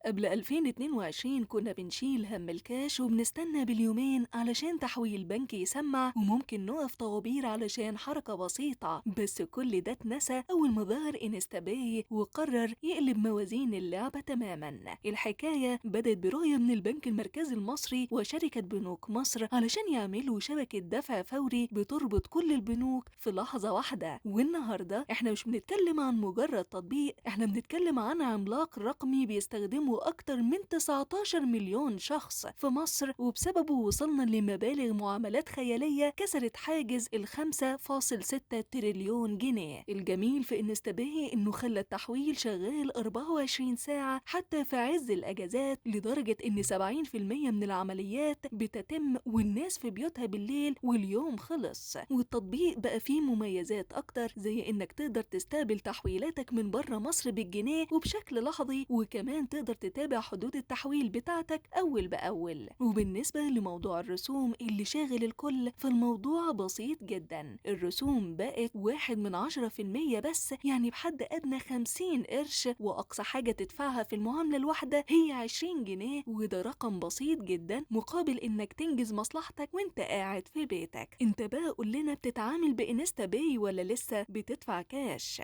قبل 2022 كنا بنشيل هم الكاش وبنستنى باليومين علشان تحويل بنكي يسمع، وممكن نقف طوابير علشان حركة بسيطة. بس كل ده اتنسى أول ما ظهر إنستاباي وقرر يقلب موازين اللعبة تماما. الحكاية بدأت برؤية من البنك المركزي المصري وشركة بنوك مصر علشان يعملوا شبكة دفع فوري بتربط كل البنوك في لحظة واحدة. والنهاردة احنا مش بنتكلم عن مجرد تطبيق، احنا بنتكلم عن عملاق رقمي بيستخدمه أكتر من 19 مليون شخص في مصر، وبسببه وصلنا لمبالغ معاملات خيالية كسرت حاجز ال 5.6 تريليون جنيه. الجميل في إنستاباي إنه خلى التحويل شغال 24 ساعة حتى في عز الأجازات، لدرجة إن 70% من العمليات بتتم والناس في بيوتها بالليل واليوم خلص. والتطبيق بقى فيه مميزات أكتر، زي إنك تقدر تستقبل تحويلاتك من بره مصر بالجنيه وبشكل لحظي، وكمان تقدر تتابع حدود التحويل بتاعتك أول بأول. وبالنسبة لموضوع الرسوم اللي شاغل الكل، فالموضوع بسيط جدا. الرسوم بقت 0.1% بس، يعني بحد أدنى 50 قرش، وأقصى حاجة تدفعها في المعاملة الواحدة هي 20 جنيه، وده رقم بسيط جدا مقابل إنك تنجز مصلحتك وإنت قاعد في بيتك. إنت بقى قول لنا، بتتعامل بإنستاباي ولا لسه بتدفع كاش؟